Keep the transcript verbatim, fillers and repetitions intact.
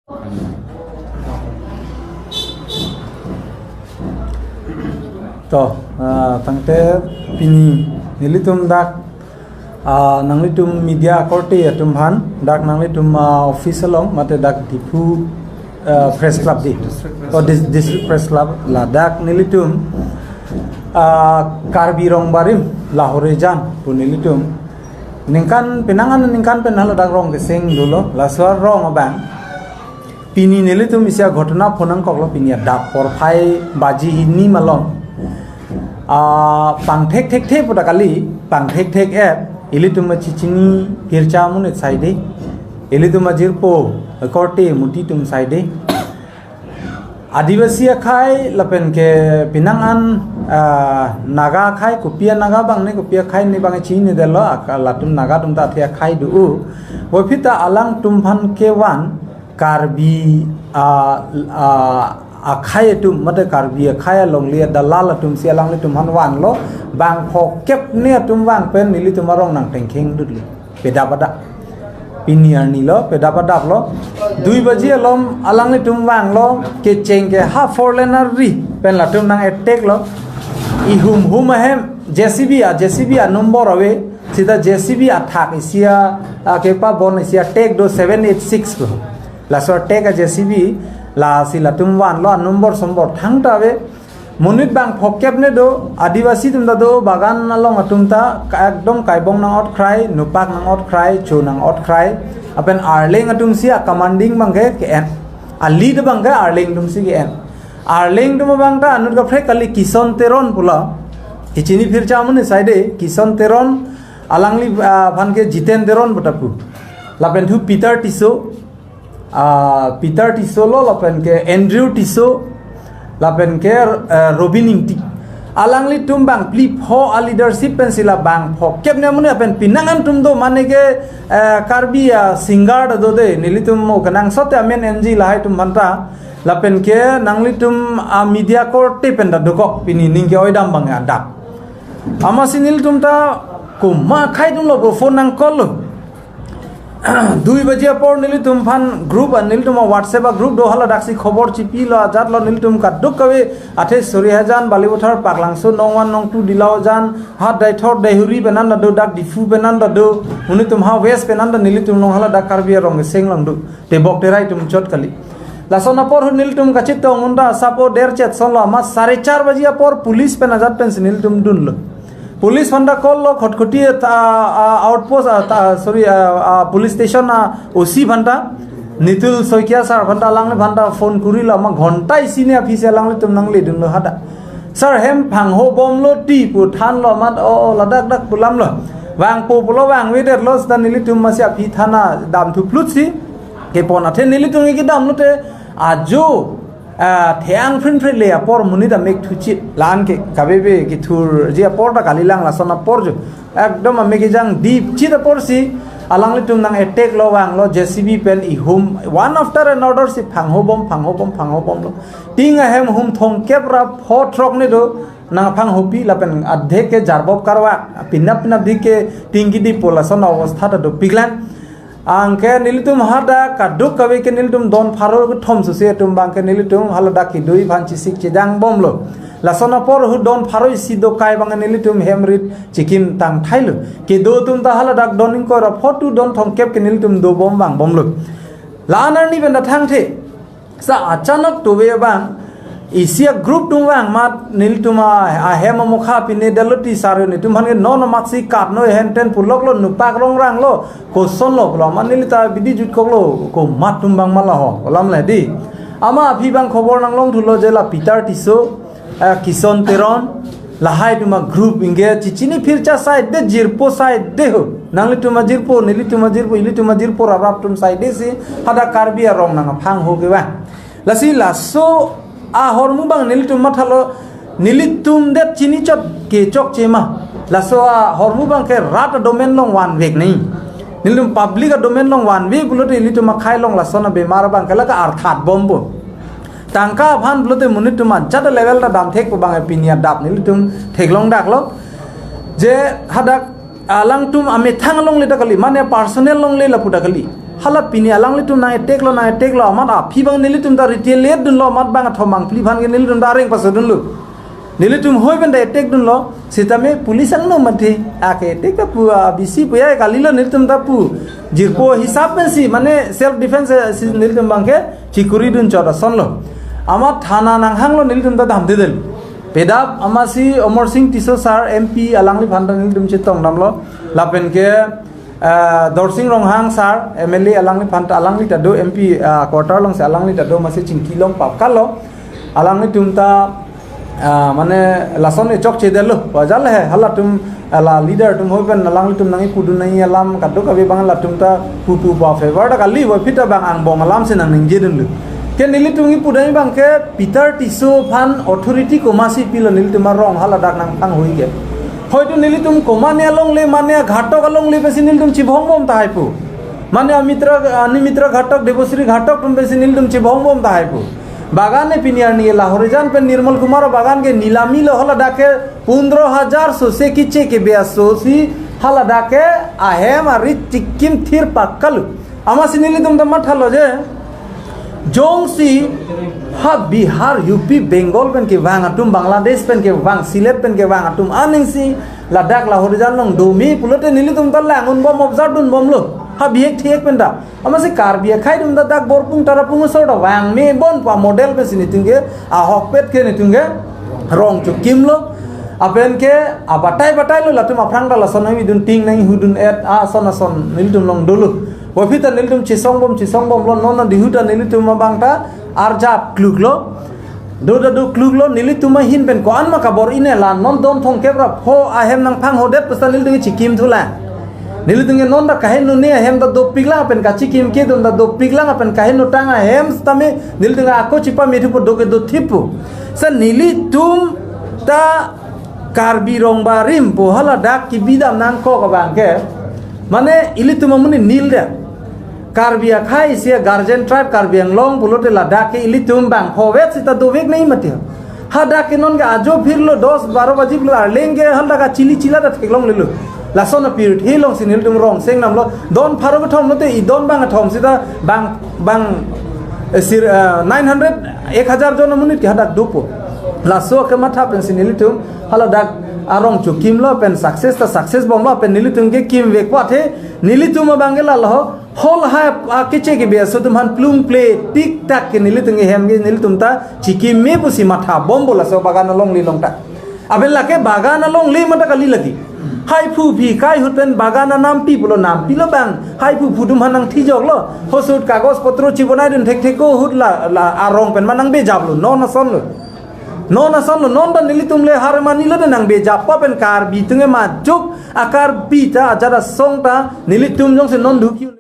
To, ah, tangte pini nelitum dak, ah, nanglitum media akorte atum aphan, dak nanglitum, ah, office along, mate dak Diphu, ah, Press Club di. Oh, dis-, District Press Club, ladak nelitum, ah, Karbi Rong Barim, Lahore Jan, pu nelitum. Ningkan penang an ningkan pen haladak rong keseng dolo, laso arong abang. Pini nelitum isi aghotona phonangkoklo, pini adap porphai baji hini malom. Ah, pangthek thekthe pu ta kali, pangthek thek-et, ilitum chechini phircha amonit saide. Ilitum ajirpo, akorte amuti atum saide. Adivasi akhai lapen ke penang an, ah, Naga akhai, kopi a-Naga abang ne, kopi akhai ne abang chinidetlo, ak-, latum Naga atum ta athe akhai do-o. Puvoiphit ta alangtum aphan kevan Karbi, ah, ah, akhai atum, mate Karbi akhai alongle adalal atum si alanglitum aphan vanlo, bang phokep ne atum vang pen nelitum arong nangtengkheng dutlo. Pedap adap. Pini arni lo, pedap adap lo. Dui baji alom alanglitum vanglo, kecheng ke ha four lane arri pen latum nang-attack lo. Ihum hum ahem, J C B a, J C B a number ave, sita J C B athak isi a, a kepabon isi a tag do seven eight six lo. Laso tag a J C B, lasi latum vanlo, a number sombor thangta ave. Monit bang phokep ne do, Adivasi atum ta do, bagan along atum ta, ka-, ekdom kaibong nang-ot krai, nupak nang-ot krai, cho nang-ot krai. Lapen Arleng atum si a commanding abang ke, ke-en. A lead abang ke Arleng atum si ke-en. Arleng atum abang ta anut kaprek kali, Kison Teron pulo. Kechini phircha amonit saide, Kison Teron, alangli, ah, aphan ke Jiten Teron pu ta pu. Lapen thu Peter Tisso, ah, Peter Tisso lo, lapen ke Andrew Tisso, lapen ke, eh, Robin Ingti. Alanglitum bang phli pho a leadership pen si la bang phokep ne amonit, lapen penang an atum do, mane ke, eh, Karbi a singer ta do de, nelitum mo kenangsot te amen N G lahai atum aphanta, lapen ke nanglitum a media akorte pen ta dokok, pini ning ke-oi dam abang adap. Amatsi nelitum ta komat akhai atum lo, bo phone nang-call lo. Dui baji apor nelitum aphan group a, nelitum a WhatsApp a group do, haladak si khobor chipilo, ajat lo nelitum kadokave, athe Sorihajan, Balipathar, Paklangso, Nongwan, Nongtu, Dilaujan, ha Deithor, Deihori pen an ta do, dak Diphu pen an ta do, nelitum ha West pen an ta nelitum along haladak Karbi arong keseng along do. Tebok terai atum chot kali. Lason apor ahut nelitum kachetong un ta, sapo der chet son lo, amat sare char baji apor police pen ajat pen si nelitum dunlo. Police aphanta call lo, Khatkhati ta, ah, outpost, ah, ta, sorry, ah, ah, police station a O C aphanta, Nitul Saikia sir aphanta, alangli aphanta phone kurilo, amat ghonta isi ne aphi si alanglitum nangle dunlo hadak. Sir, hem phangho bomlo ti pu thanlo, amat o, o, ladak dak pu alam lo. Vangpo pulo vangvedetlo, seta nelitum amatsi aphi thana damthu phlut si kepon, athe nelitum ke kedam lote ajo, ah, the-ang phrinphri le apor monit amek thuchit, la-an ke kaveve kethurji apor ta kalilang, lason apor jo. Ekdom amek kejang dipchit apor si alanglitum nang-attack lo, vanglo, J C B pen ihum, one after another si phangho bom, phangho bom, phangho bomlo. Ting ahem hum thomkep ra pho throk ne do, nang phanghopi, lapen adhek ke jarbop karvak, pinap pinap dik ke ting kidi po, lason a-obostha ta dopiklang. Anke nelitum hadak kadokave ke nelitum don pharo kethom suse atum abang ke nelitum haladak kedui aphan chesik chedang bomlo. Lason apor ahut don pharo isi dokai abang nelitum hem rit chikim tangthailo. Kedo atum ta haladak don ingkoi ra pho tu don thomkep ke nelitum dobom vangbomlo. La-an arni pen ta thangthe. Sa achanak tuve abang, isi a group atum vang amat nelitum a, ahem amokha pine dalo ti sar, netum aphan ke non amatsi katno henten puloklo, nupak rongranglo, kosonlo pulo, amat neli ta bidi jutkoklo, komat atum abang ma la ho, alam le di. Amat aphi abang khobor nanglong thulo je la Peter Tisso, eh, Kison Teron, lahai atum a group ingke chechini phircha saide, jirpo saide ho. Nanglitum ajirpo, nelitum ajirpo, ilitum ajirpo, rarap atum saide si hadak Karbi arong nangphangho kevang. Lasi laso ahormu abang nelitum mathalo, nelitum det chini chot kechokche ma. Laso ahormu abang ke rat adomen along vanvek nai. Nelitum public adomen along vanve pulote ilitum akhai along lason abemar abang ke la ka-arthat bompo. Tangka aphan pulote monit atum ajat level ta damthek pu abang pini adap nelitum theklong daklo. Je hadak alangtum amethang alongle ta kali, mane personal alongle lapu ta kali. Hala pini alanglitum nang attack lo, nang attack lo, amat aphi abang nelitum ta retaliate dunlo, amat bang athom bang phli aphan ke nelitum ta areng paso dunlo. Nelitum hoi pen ta attack dunlo, sitame police angno mati, ake attack ta pu, a, B C pu ya kalilo nelitum ta pu. Jirpo hisap pensi, mane self defense, eh, si nelitum abang ke chikuri dun chot asonlo. Amat thana nanghanglo nelitum ta damde del. Pedap amatsi Amarsing Tisso sir M P alangliphan ta nelitum chetong damlo. Lapen ke, eh, Dorsing Ronghang sir M L A alangliphan ta alangli ta do M P, eh, quarter alongsi alangli ta do amatsi chingki long pap kalo. Alanglitum ta, ah, mane lason e chokche detlo. Wajar le he, halatum, ala leader atum hoi pen alanglitum nangkipu dun nangji alam kadokave abang latum ta pupu pa favor ta kali, puvoiphit ta bang angbong alamsi nangningje dunlo. Ke nelitum kipu dun abang ke Peter Tisso aphan authority komatsi pilo nelitum arong haladak nangphanghoi ke. Hoito nelitum komatne alongle, mane aghatok alongle pensi nelitum chibongbom tahai pu. Mane Amitra, Animitra Ghatok, Debashree Ghatok atum pensi nelitum chibongbom tahai pu. Bagan e pini arni Lahorijan pen Nirmal Kumar abagan ke nilami lo, haladak ke pundro hajar sose kiche ke be asosi haladak ke ahem ari chikim thir pakkalu. Amatsi nelitum ta mathalo je, jongsi ha Bihar, U P, Bengal pen kevang atum, Bangladesh pen kevang, Sylhet pen kevang atum aning si ladak Lahorijan along dome pulote nelitum ta lang-unbom, observe dunbomlo. Ha bihek thihek pen ta. Amatsi Karbi akhei atum ta dak Borpung Tarapung asor ta vangme bon pu amodel pensi nelitum ke ahokpet ke nelitum ke rong chokimlo. Lapen ke abatai batai lo, latum aphrang ta lason nangvidun ting nanghu dun-et ason ason nelitum along dolo. Puvoiphit ta nelitum chesongbom chesongbomlo, non non dihu ta nelitum abang ta arjap kluklo. Do ta do kluklo, nelitum ahin pen ko-an ma kabor-i ne, la non don thomkep ra pho ahem nangphanghodet pusi ta nelitum chikim thulang. Nelitum ke non ta kaheno ne ahem ta dopiklang pen kachikim ke dun ta dopiklang pen kaheno tang ahem sitame nelitum ako chipa methu pu do ke dothip pu. Sa nelitum ta Karbi Rongbarim pu haladak kebidam nangkok abang ke, mane ilitum amonit nil de. Karbi akhei isi guardian tribe Karbi Anglong pulote ladak ke ilitum bang phovet sita dovek nangji mati. Hadak ke non ke ajo phirlo dos baro baji pulo arleng ke haladak kachili chila ta theklonglelo. Lason apirthe alongsi nelitum rong seng damlo. Don pharo kethom lote i don bang athom sita bang bang, eh, sir, eh, nine hundred, ek hajar jon amonit ke hadak dopo. Laso kematha pensi nelitum haladak arong chokimlo pen success ta success bomlo pen nelitum ke kimvekpo athe nelitum abang ke lalo. Hol ha, a, kiche ke be aso atum aphan plung ple tik tak ke nelitum ke hem ke nelitum ta chikimmepo si matha bompo laso bagan alongle along ta. Lapen lake bagan alongle mata kali lagi. Hai phu phi kai ahut pen bagan anampi pulo, nampi lo bang. Hai phu phu atum aphan nangthijoklo. Hosut kagos potro chibonai dun thekthek ko ahut la, la arong pen ma nangbejaplo. Non asonlo. Non asonlo. Non ta nelitum le harmani lo de nangbejappo pen Karbi atum ke majok a-Karbi ta ajat asong ta nelitum jongsi non dukhi